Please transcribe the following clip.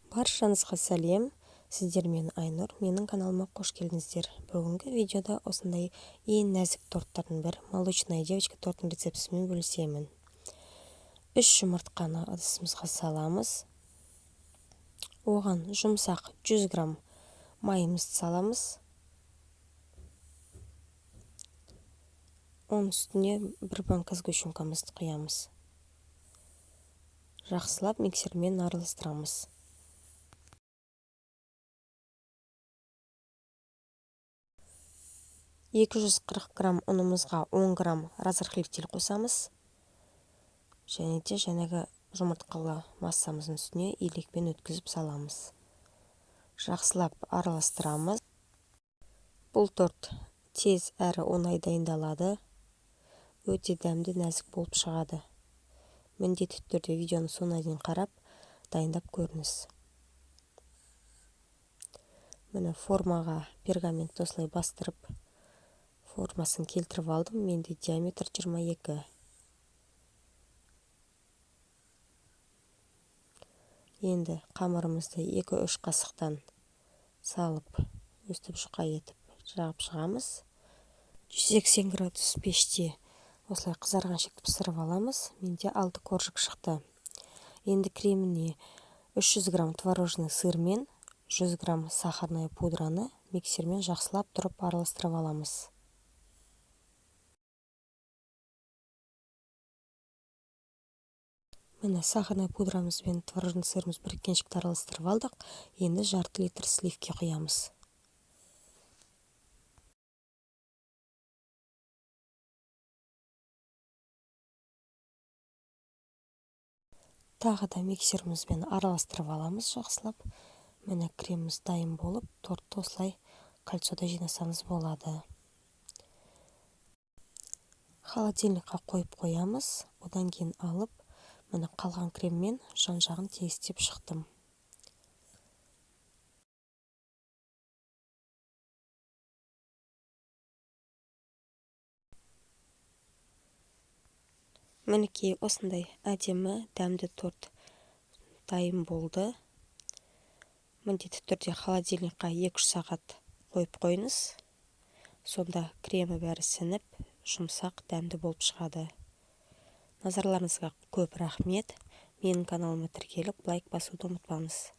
Баршаңызға сәлем! Сіздермен Айнұр, менің каналыма қош келдіңіздер. Бүгінгі видеода осындай ең нәзік торттардың бірі молочная девочка тортының рецептісімен бөлісемін. 3 жұмыртқаны ыдысымызға саламыз. Оған жұмсақ 100 грамм майымызды саламыз. Оның үстіне бір банка сгущенкамызды құямыз. Жақсылап миксермен араластырамыз. 240 грамм ұнымызға 10 грамм разрыхлитель қосамыз. Және де жаңағы жұмыртқалы массамыздың үстіне илекпен өткізіп саламыз. Жақсылап араластырамыз. Бұл торт тез әрі оңай дайындалады. Өте дәмді, нәзік болып шығады. Міндетті түрде видеоны соңына дейін қарап, дайындап көріңіз. Міне, формаға пергаментті осылай бастырып, формасын келтіріп алдым. Менде диаметр 22. Енді қамырымызды 2-3 қасықтан салып, өстіп жұқа етіп жағып шығамыз. 180 градус пеште осылай қызарғанша пісіріп аламыз. Менде 6 коржик шықты. Енді креміне 300 грамм творожный сыр мен 100 грамм сахарная пудраны миксермен жақсылап тұрып араластырып аламыз. Міне, сахарная пудрамыз бен творожный сырымыз біріккенше араластырып алдық. Енді жарты литр сливки құямыз. Тағы да миксерімізбен араластырып аламыз жақсылап. Міне, креміміз дайын болып, тортты осылай кольцода жинасаңыз болады. Холодильникқа қойып қоямыз. Одан кейін алып, міне, қалған креммен жан-жағын тегістеп шықтым. Мінекей, осындай әдемі, дәмді торт дайын болды. Міндетті түрде холодильникқа 2-3 сағат қойып қойыңыз. Сонда кремі бәрі сіңіп, жұмсақ, дәмді болып шығады. Назарларыңызға көп рахмет. Менің каналыма тіркеліп, лайк басуды ұмытпаңыз.